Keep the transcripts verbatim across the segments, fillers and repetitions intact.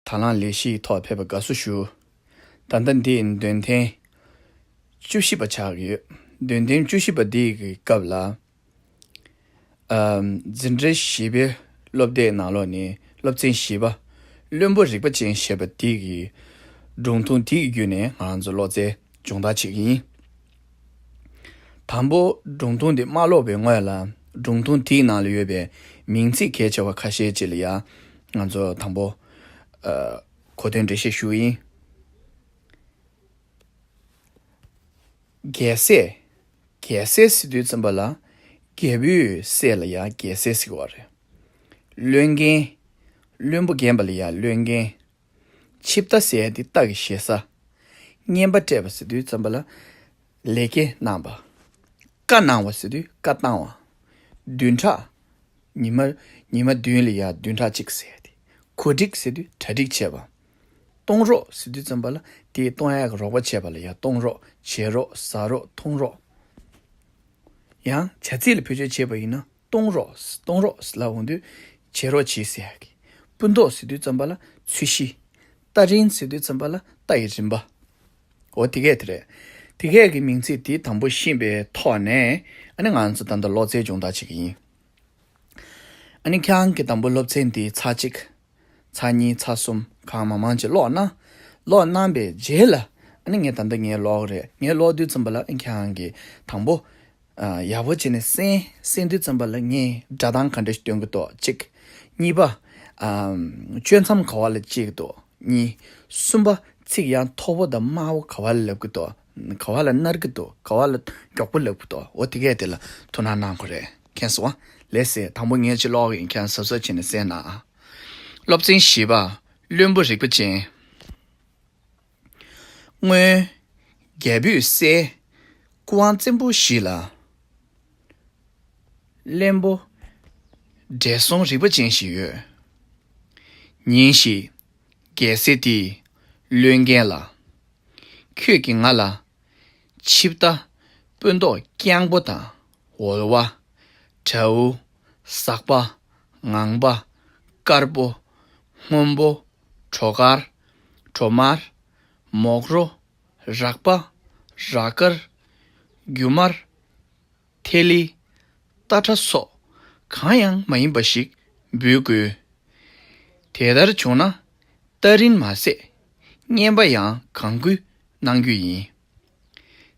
དང་བླངས་ལས་གཞིའི་ཐོག་ཕེབས་པ་དགའ་བསུ་ཞུ། ད་ལྟ་འདི་འདོན་ཐེངས་བཅུ་བཞི་པ་ཆགས་ཀྱི་ཡོད། འདོན་ཐེངས་བཅུ་བཞི་པ་འདིའི་གི་སྐབས་ལ། ཨམ། འཛིན་གྲྭ་བཞི་པའི་སློབ་དེབ་ནང་ལོགས་ནས་སློབ་ཚན་བཞི་པ། བླུན་པོ་རིག་པ་ཅན་ཞེས་པ་དེ་གི་སྒྲུང་ཐུང་དེ་གི་བརྒྱུད་ནས་ང་རང་ཚོ་ཀློག་རྩལ་སྦྱོང་བརྡར་བྱེད་ཀྱི་ཡིན། དང་པོ་སྒྲུང་ཐུང་དེ་མ་ཀློག་པའི་སྔོན་ལ། སྒྲུང་ཐུང་དེའི་ནང་ལ་ཡོད་པའི་མིང་ཚིག་གལ་ཆེ་བ་ཁ་ཤས་ཅིག་ལ་ཡ། ང་ཚོ་དང་པོ། ཨ། གོ་དོན་འགྲེལ་བཤད་ཞུ་གི་ཡིན། རྒྱལ་སྲས། རྒྱལ་སྲས་ཟེར་དུས་ཙམ་པ་ལ། རྒྱལ་པོའི་སྲས་ལ་ཡ་རྒྱལ་སྲས་ཟེར་བ་རེད། བླུན་རྒན། བླུན་པོ་རྒན་པ་ལ་ཡ་བླུན་རྒན། ཆིབས་རྟ་ཟེར་ཡ་དེ་རྟ་གི་ཞེ་ས། རྔན་པ་སྤྲད་པ་ཟེར་དུས་ཙམ་པ་ལ། ལས་ཀ་གནང་བ། བཀའ་གནང་བ་ཟེར་དུས་བཀའ་བཏང་བ། བདུན་ཕྲག་ཉི་མ། ཉི་མ་བདུན་ལ་ཡ་བདུན་ཕྲག་གཅིག་ཟེར་ཡ་དེ། གོ་སྒྲིག་ཟེར་དུས་གྲ་སྒྲིག་བྱས་པ། གཏོང་རོགས་ཟེར་དུས་ཙམ་པ་ལ་དེ་གཏོང་ཡག་གི་རོགས་པ་བྱས་པ་ལ་ཡ་གཏོང་རོགས། བྱེད་རོགས། ཟ་རོགས། འཐུང་རོགས། ཡང་བྱ་ཚིག་ལ་བེད་སྤྱོད་བྱས་པ་ཡིན་ན་གཏོང་རོགས། གཏོང་རོགས་ལབ་འོང་དུས་བྱེད་རོགས་བྱེད་ཟེར་ཡག་གི། སྤུ་མདོག་ཟེར་དུས་ཙམ་པ་ལ་ཚོས་གཞི། རྟ་རིན་ཟེར་དུས་ཙམ་པ་ལ་རྟ་ཡི་རིན་པ། འོ་དེ་གས་དེ་རེད། དེ་གས་ཀྱི་མིང་ཚིག་དེ་དང་པོ་ཤེས་པའི་ཐོག་ནས། ཨ་ནི་ང་ཚོ་ད་ལྟ་ཀློག་རྩལ་སྦྱོང་བརྡར་བྱེད་ཀྱི་ཡིན། ཨ་ནི་ཁྱེད་རང་གིས་དང་པོ་སློབ་ཚན་འདི་ཚར་གཅིག་ཚར་གཉིས། ཚར་གསུམ། གང་མང་མང་ཅིག་ཀློག་གནང་། ཀློག་གནང་པའི་རྗེས་ལ། ཨ་ནི་ངས་ད་ལྟ་ངས་ཀློག་གི་རེད། ངས་ཀློག་དུས་ཙམ་པ་ལ་ཨ་ནི་ཁྱེད་རང་གིས་དང་པོ། ཨ། ཡག་པོ་བྱས་ནས་གསན། གསན་དུས་ཙམ་པ་ལ་ངས་སྒྲ་གདངས་ག་འདྲ་ཞིག་སྟོན་གྱི་འདུག་གཅིག་གཉིས་པ། ཨམ། གཅོད་མཚམས་ག་བ་ལ་གཅིག་འདུག་གཉིས། གསུམ་པ། ཚིག་ཡང་མཐོ་པོ་དང་དམའ་བོ་ག་བ་ལ་ལབ་ཀྱི་འདུག་ག་བ་ལ་ནར་གྱི་འདུག་ག་བ་ལ་མགྱོགས་པོ་ལབ་ཀྱི་འདུག་འོ་དེ་གས་དེ་ལ་ཐུགས་སྣང་གནང་དགོས་རེད། མཁྱེན་སོང་ཨ། ལགས་སེ། དང་པོ་ངས་ཅིག་ཀློག་གི་ཡིན། ཁྱེད་རང་གཟབ་གཟབ་བྱས་ནས་གསན་གནང་ཨ། སློབ་ཚན་བཞི་པ། བླུན་པོ་རིག་པ་ཅན། སྔོན་རྒྱལ་པོའི་སྲས་སྐུ་དབང་བཙན་པོ་ཞིག་ལ། བློན་པོ་བགྲེས་སོང་རིག་པ་ཅན་ཞིག་ཡོད། ཉིན་ཞིག་རྒྱལ་སྲས་དེས་བློན་རྒན་ལ། ཁྱོད་ཀྱིས་ང་ལ་ཆིབས་རྟ་སྤུ་མདོག་རྐྱང་པོ་དང་འོལ་བ། དྲ་འུ། ཟག་པ། ངང་པ། དཀར་པོ། སྔོན་པོ། གྲོ་དཀར། གྲོ་དམར། མོག་རོ། རག་པ། རག་དཀར། རྒྱུ་དམར། ཐེ་ལི། རྟ་ཁྲ་སོགས་གང་ཡང་མ་ཡིན་པ་ཞིག་འབུལ་དགོས། དེ་ལྟར་བྱུང་ན་རྟ་རིན་མ་ཟད་རྔན་པ་ཡང་གང་དགོས་གནང་རྒྱུ་ཡིན།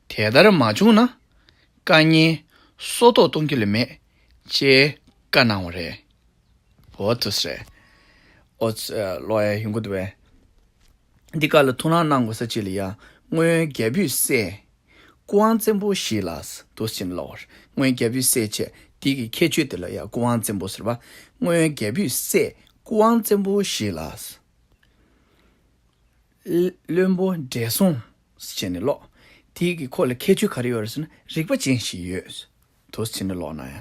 དེ་ལྟར་མ་བྱུང་ན་བཀའ་ཉན་སྲོག་ཐོག་གཏོང་རྒྱུ་ལས་མེད་ཅེས་བཀའ་གནང་བ་རེད། འོ་དེ་རེད། འོ་ཙི། ཀློག་ཡ་ཡོང་གི་འདུག་པས། འདི་ག་ལ་ཐུགས་སྣང་གནང་དགོས་ས་ཅིག་ལ་ཡ། སྔོན་རྒྱལ་པོའི་སྲས་སྐུ་དབང་བཙན་པོ་ཞིག་ལ། འདུག་སེ་བྱས་ནས་ཀློག་པ་རེད། སྔོན་རྒྱལ་པོའི་སྲས་བྱས་དེ་གི་ཁྱད་ཆོས་དེ་ལ་ཡ་སྐུ་དབང་བཙན་པོ་ཟེར་བ། སྔོན་རྒྱལ་པོའི་སྲས་སྐུ་དབང་བཙན་པོ་ཞིག་ལ། བློན་པོ་བགྲེས་སོང་ཟེར་བྱས་ནས་ཀློག་དེ་གི་ཁོ་ལ་ཁྱད་ཆོས་ག་རེ་ཡོད་རེད་ཟེར་ན་རིག་པ་ཅན་ཞིག་ཡོད། འདུག་སེ་བྱས་ནས་ཀློག་ན་ཡ།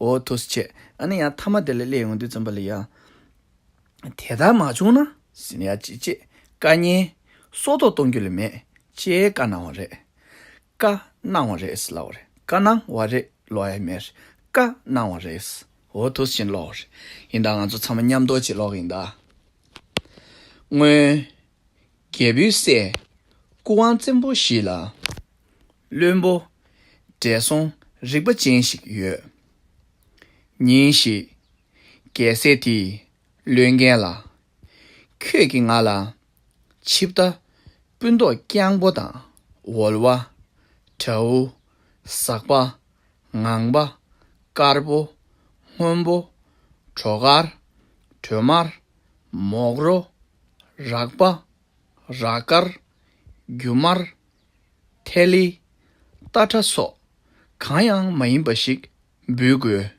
འོ་འདུག་སེ་བྱས། ཨ་ནི་ཡང་མཐའ་མ་དེ་ལ་སླེབས་ཡོང་དུས་ཙམ་པ་ལ་ཡ། དེ་ལྟར་མ་བྱུང་ན་ཟེར་ནས་ཡ་ཅི་ཅི། བཀའ་ཉན་སྲོག་ཐོག་གཏོང་རྒྱུ་ལས་མེད་ཅེས་བཀའ་གནང་བ་རེད། བཀའ་གནང་བ་རེད་ཟེར་ལབ་པ་རེད། བཀའ་གནང་བ་རེད་ཀློག་ཡ་མེད། བཀའ་གནང་བ་རེད། འོ་འདུག་སེ་བྱས་ནས་ཀློག་པ་རེད། ཡིན་ད་ང་ཚོ་ཚང་མ་མཉམ་དུ་ཅིག་ཀློག་གི་ཡིན་ད། སྔོན། རྒྱལ་པོའི་སྲས་སྐུ་དབང་བཙན་པོ་ཞིག་ལ། བློན་པོ་བགྲེས་སོང་རིག་པ་ཅན་ཞིག་ཡོད། ཉིན་ཞིག་རྒྱལ་སྲས་དེས་བློན་རྒན་ལ། ཁྱོད་ཀྱིས་ང་ལ་ཆིབས་རྟ་སྤུ་མདོག་རྐྱང་པོ་དང་འོལ་བ། དྲ་འུ། ཟག་པ། ངང་པ། དཀར་པོ། སྔོན་པོ། གྲོ་དཀར། གྲོ་དམར། མོག་རོ། རག་པ། རག་དཀར། རྒྱུ་དམར། ཐེ་ལི། རྟ་ཁྲ་སོགས་གང་ཡང་མ་ཡིན་པ་ཞིག་འབུལ་དགོས།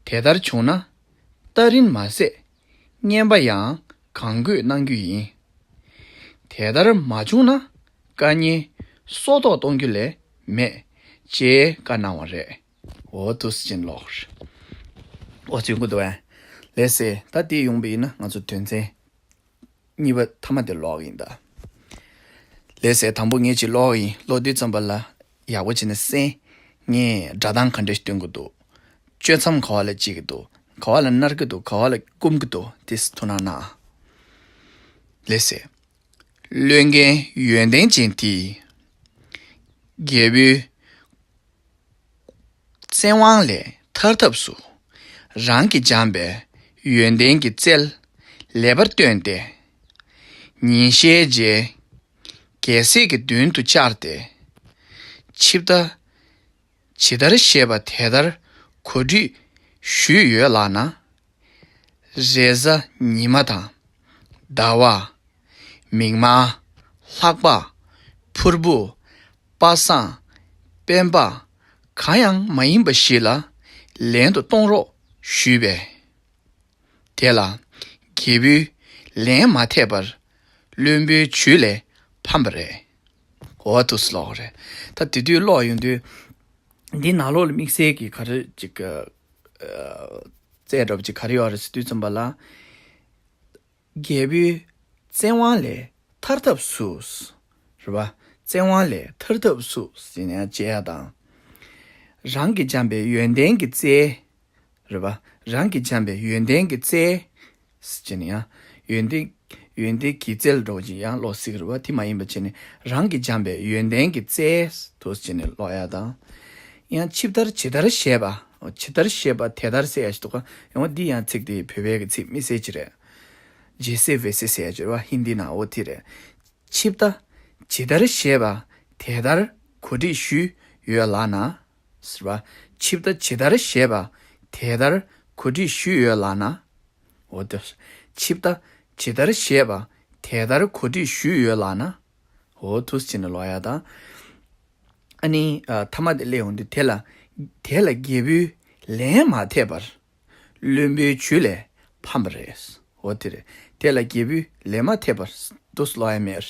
དེ་ལྟར་བྱུང་ན་རྟ་རིན་མ་ཟད་རྔན་པ་ཡང་གང་དགོས་གནང་རྒྱུ་ཡིན། དེ་ལྟར་མ་བྱུང་ན་བཀའ་ཉན་སྲོག་ཐོག་གཏོང་རྒྱུ་ལས་མེད་ཅེས་བཀའ་གནང་བ་རེད། འོ་འདུག་སེ་བྱས་ནས་ཀློག་པ་རེད། འོ་ཚུལ་གོ་འདུག་པས། ལགས་སེ། ད་དེ་ཡོང་པ་ཡིན་ན་ང་ཚོ་དོན་ཚན་གཉིས་པ་མཐའ་མ་དེ་ཀློག་གི་ཡིན་ད། ལགས་སེ། དང་པོ་ངས་ཅིག་ཀློག་གི་ཡིན། ཀློག་དུས་ཙམ་པ་ལ་ཡག་པོ་བྱས་ནས་གསན། ངས་སྒྲ་གདངས་ག་འདྲ་ཞིག་སྟོན་གྱི་འདུག་གཅོད་མཚམས་ག་བ་ལ་གཅིག་གི་འདུག་ག་བ་ལ་ནར་གྱི་འདུག་ག་བ་ལ་སྐུམ་གྱི་འདུག་དེ་ཐུགས་སྣང་གནང་། ལེ་ཟེར། བློན་ངན་ཡོན་ཏན་ཅན་དེས། རྒྱལ་པོའི་བཙན་དབང་ལས་ཐར་ཐབས་སུ། རང་གིས་སྦྱངས་པའི་ཡོན་ཏན་གྱི་རྩལ་ལེགས་པར་བཏོན་ཏེ། ཉིན་ཤས་རྗེས་རྒྱལ་སྲིད་ཀྱི་མདུན་དུ་བཅར་ཏེ། ཆིབས་རྟ་ཇི་ལྟར་བཞེས་པ་དེ་ལྟར་གོ་སྒྲིག་ཞུས་ཡོད་ལགས་ན། རེས་གཟའ་ཉི་མ་དང་། ཟླ་བ། མིག་དམར། ལྷགས་པ། ཕུར་བུ། པ་སངས། སྤེན་པ། གང་ཡང་མ་ཡིན་པ་ཞིག་ལ་ལན་དུ་གཏོང་རོགས་ཞུས་པས། དེ་ལ་རྒྱལ་པོས་ལན་མ་ཐེབས་པར་བློན་པོའི་ཇུས་ལས་ཕམ་པ་རེད། འོ་འདུག་སེ་ལབ་པ་རེད། ད་དེ་དུས་ཀློག་ཡོང་དུས། འདི་ནང་ལོགས་ལ་དམིགས་བསལ་གྱི་ག་རེ་ཅིག་ཨ། རྩལ་འདྲ་པོ་ཅིག་ག་རེ་ཡོད་རེད་ཟེར་དུས་ཙམ་པ་ལ། རྒྱལ་པོའི་བཙན་དབང་ལས་ཐར་ཐབས་སུ། རེད་པ། བཙན་དབང་ལས་ཐར་ཐབས་སུ་ཟེར་ནས་བྱས་ཡ་དང་། རང་གིས་སྦྱངས་པའི་ཡོན་ཏན་གྱི་རྩལ། རེད་པ། རང་གིས་སྦྱངས་པའི་ཡོན་ཏན་གྱི་རྩལ། ཟེར་ནས་ཡང་། ཡོན་ཏན། ཡོན་ཏན་གྱི་རྩལ་འདྲ་པོ་ཅིག་ཡང་ཀློག་སྲིད་ཀྱི་རེད་པ། དེ་མ་ཡིན་པ་བྱས་ནས་རང་གིས་སྦྱངས་པའི་ཡོན་ཏན་གྱི་རྩལ་དུ་བྱས་ནས་ཀློག་ཡ་དང་། ཡང་ཆིབས་རྟ་ཇི་ལྟར་བཞེས་པ། ཇི་ལྟར་བཞེས་པ་དེ་ལྟར་ཟེར་ཡ་ཞིག་འདུག་ག་ཡང་འདི་ཡང་ཚིག་དེ་བོད་པའི་གི་ཚིག་དམིགས་བསལ་ཅིག་རེད། ཇེ་སེ་ཝེ་སེ་ཟེར་ཡ་ཅིག་རེད་པ། ཧིན་དི་ནང་འོ་དེ་རེད། ཆིབས་རྟ་ཇི་ལྟར་བཞེས་པ་དེ་ལྟར་གོ་སྒྲིག་ཞུས་ཡོད་ལགས་ན། ཟེར་བ། ཆིབས་རྟ་ཇི་ལྟར་བཞེས་པ་དེ་ལྟར་གོ་སྒྲིག་ཞུས་ཡོད་ལགས་ན། འོ་དེ། ཆིབས་རྟ་ཇི་ལྟར་བཞེས་པ་དེ་ལྟར་གོ་སྒྲིག་ཞུས་ཡོད་ལགས་ན། འོ་འདུག་སེ་བྱས་ནས་ཀློག་ཡ་དང་། ཨ་ནི་ཨ། ཐ་མ་དེ་སླེབས་ཡོང་དུས་དེ་ལ། དེ་ལ་རྒྱལ་པོས་ལན་མ་ཐེབས་པར་བློན་པོའི་ཇུས་ལས་ཕམ་པ་རེད། འོ་དེ་རེད། དེ་ལ་རྒྱལ་པོས་ལན་མ་ཐེབས་པར་འདུག་སེ་ཀློག་ཡ་མེད།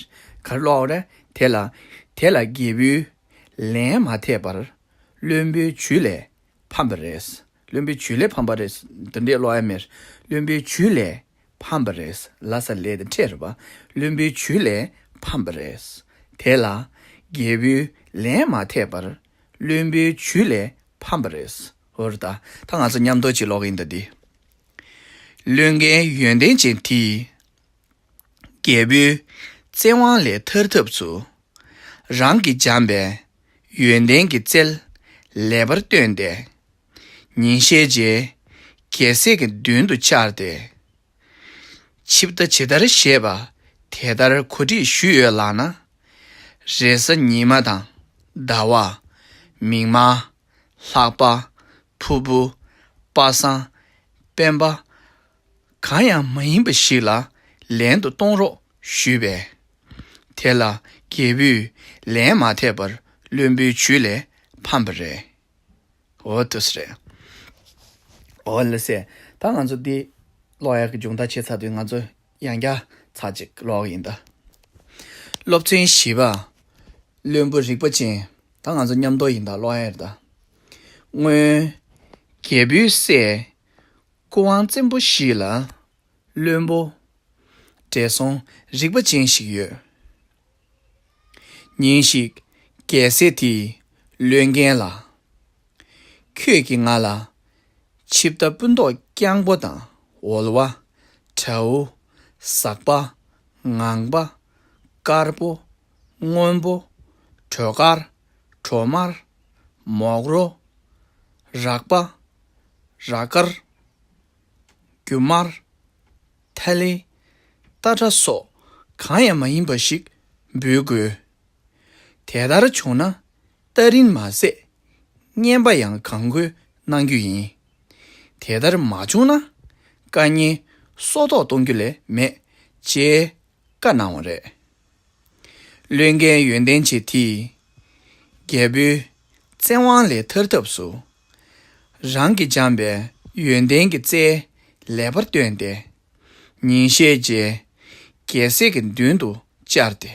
ག་རེ་ཀློག་རེད། དེ་ལ། དེ་ལ་རྒྱལ་པོས་ལན་མ་ཐེབས་པར་བློན་པོའི་ཇུས་ལས་ཕམ་པ་རེད། བློན་པོའི་ཇུས་ལས་ཕམ་པ་རེད། འདི་འདྲས་ཀློག་ཡ་མེད། བློན་པོའི་ཇུས་ལས་ཕམ་པ་རེད། ལ་ས་ལས་དེ་འཕྲད་རེད་པ། བློན་པོའི་ཇུས་ལས་ཕམ་པ་རེད། དེ་ལ་རྒྱལ་པོས་ལན་མ་ཐེབས་པར་བློན་པོའི་ཇུས་ལས་ཕམ་པ་རེད། འོ་རེད་ད། ད་ང་ཚོ་མཉམ་དུ་ཅིག་ཀློག་གི་ཡིན་ད་འདི། བློན་ངན་ཡོན་ཏན་ཅན་དེས། རྒྱལ་པོའི་བཙན་དབང་ལས་ཐར་ཐབས་སུ། རང་གིས་སྦྱངས་པའི་ཡོན་ཏན་གྱི་རྩལ་ལེགས་པར་བཏོན་ཏེ། ཉིན་ཤས་རྗེས་རྒྱལ་སྲིད་ཀྱི་མདུན་དུ་བཅར་ཏེ། ཆིབས་རྟ་ཇི་ལྟར་བཞེས་པ་དེ་ལྟར་གོ་སྒྲིག་ཞུས་ཡོད་ལགས་ན། རེས་གཟའ་ཉི་མ་དང་ཟླ་བ། མིག་དམར། ལྷགས་པ། ཕུར་བུ། པ་སངས། སྤེན་པ། གང་ཡང་མ་ཡིན་པ་ཞིག་ལ་ལན་དུ་གཏོང་རོགས་ཞུས་པས། དེ་ལ་རྒྱལ་པོས་ལན་མ་ཐེབས་པར་བློན་པོའི་ཇུས་ལས་ཕམ་པ་རེད། འོ་དེ་རེད། འོ་ལགས་སེ། ད་ང་ཚོ་འདི་ཀློག་ཡག་གི་སྦྱོང་བརྡར་བྱས་ཚར་དུས་ང་ཚོ་ཡང་བསྐྱར་ཚར་གཅིག་ཀློག་གི་ཡིན་ད། སློབ་ཚན་བཞི་པ། བློན་པོ་རིག་པ་ཅན། ད་ང་ཚོ་མཉམ་དུ་ཡིན་ད། ཀློག་ཡག་རེད་ད། སྔོན། རྒྱལ་པོའི་སྲས་སྐུ་དབང་བཙན་པོ་ཞིག་ལ་བློན་པོ་བགྲེས་སོང་རིག་པ་ཅན་ཞིག་ཡོད། ཉིན་ཞིག་རྒྱལ་སྲས་དེས་བློན་ངན་ལ། ཁྱོད་ཀྱིས་ང་ལ་ཆིབས་རྟ་སྤུ་མདོག་རྐྱང་པོ་དང་འོལ་བ། དྲ་འུ། ཟག་པ། ངང་པ། དཀར་པོ། སྔོན་པོ། གྲོ་དཀར། གྲོ་དམར། མོག་རོ། རག་པ། རག་དཀར། རྒྱུ་དམར། ཐ་ལི། རྟ་ཁྲ་སོགས་གང་ཡང་མ་ཡིན་པ་ཞིག་འབུལ་དགོས། དེ་ལྟར་བྱུང་ན་རྟ་རིན་མ་ཟད་རྔན་པ་ཡང་གང་དགོས་གནང་རྒྱུ་ཡིན། དེ་ལྟར་མ་བྱུང་ན་བཀའ་ཉན་སྲོག་ཐོག་གཏོང་རྒྱུ་ལས་མེད་ཅེས་བཀའ་གནང་བ་རེད། བློན་ངན་ཡོན་ཏན་ཅན་དེས་རྒྱལ་པོའི་བཙན་དབང་ལས་ཐར་ཐབས་སུ། རང་གིས་སྦྱངས་པའི་ཡོན་ཏན་གྱི་རྩལ་ལེགས་པར་བཏོན་ཏེ། ཉིན་ཤས་རྗེས་རྒྱལ་སྲས་ཀྱི་མདུན་དུ་བཅར་ཏེ།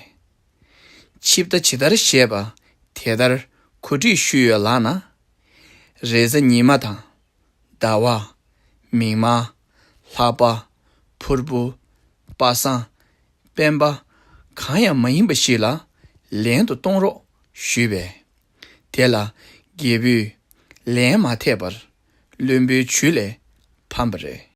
ཆིབས་རྟ་ཇི་ལྟར་བཞེས་པ་དེ་ལྟར་གོ་སྒྲིག་ཞུས་ཡོད་ལགས་ན། རེས་གཟའ་ཉི་མ་དང་། ཟླ་བ། མིག་དམར། ལྷགས་པ། ཕུར་བུ། པ་སངས། སྤེན་པ། གང་ཡང་མ་ཡིན་པ་ཞིག་ལ་ལན་དུ་གཏོང་རོགས་ཞུས་པས། དེ་ལ་རྒྱལ་པོས་ལན་མ་ཐེབས་པར་བློན་པོའི་ཇུས་ལས་ཕམ་པ་རེད།